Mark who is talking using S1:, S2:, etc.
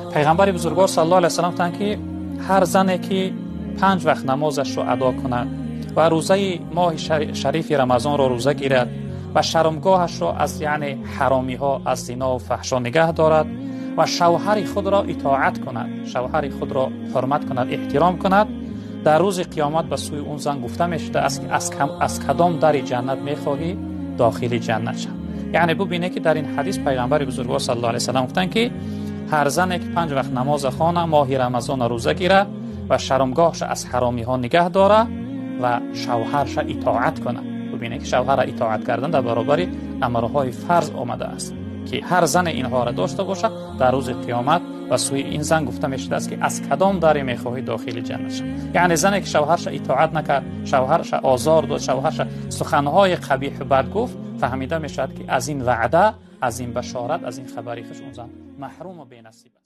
S1: Пайғамбари бузургвор саллаллоҳу алайҳи васаллам гуфтанд, ки ҳар зане ки 5 вақт намозашро адо кунад ва рӯзаи моҳи шарифи Рамазонро рӯза гирад ва шармгоҳашро аз яъне ҳаромиҳо, аз зино ва фаҳшо нигаҳ дорад ва шавҳари худро итоат кунад, шавҳари худро ҳурмат кунад, эҳтиром кунад, дар рӯзи қиёмат ба сӯи он зан гуфта мешудааст, ки аз кадом дари ҷаннат мехоҳӣ дохили ҷаннат шав. Яъне бубинед, ки дар ин ҳадис пайғамбари бузургвор саллаллоҳу алайҳи васаллам гуфтанд, ки ҳар зане ки 5 вақт намоз хона, моҳи Рамазонро рӯза гирад ва шармгоҳаш аз ҳаромиҳо нигаҳ дорад ва шавҳарша итоат кунад. Бубинед, ки шавҳарро итоат кардан дар баробари амрҳои фарз омадааст, ки ҳар зане инҳоро дошта бошад, дар рӯзи қиёмат ба сӯи ин зан гуфта мешудааст, ки аз кадом даре мехоҳӣ дохили ҷаннат шав. Яъне зане ки шавҳарша итоат накард, шавҳарша озор дод, шавҳарша суханҳои қабиҳ бад гуфт, фаҳмида мешавад, ки аз ин ваъда, аз ин башорат, аз ин хабари хуш он зан маҳрум ва бенасиб аст.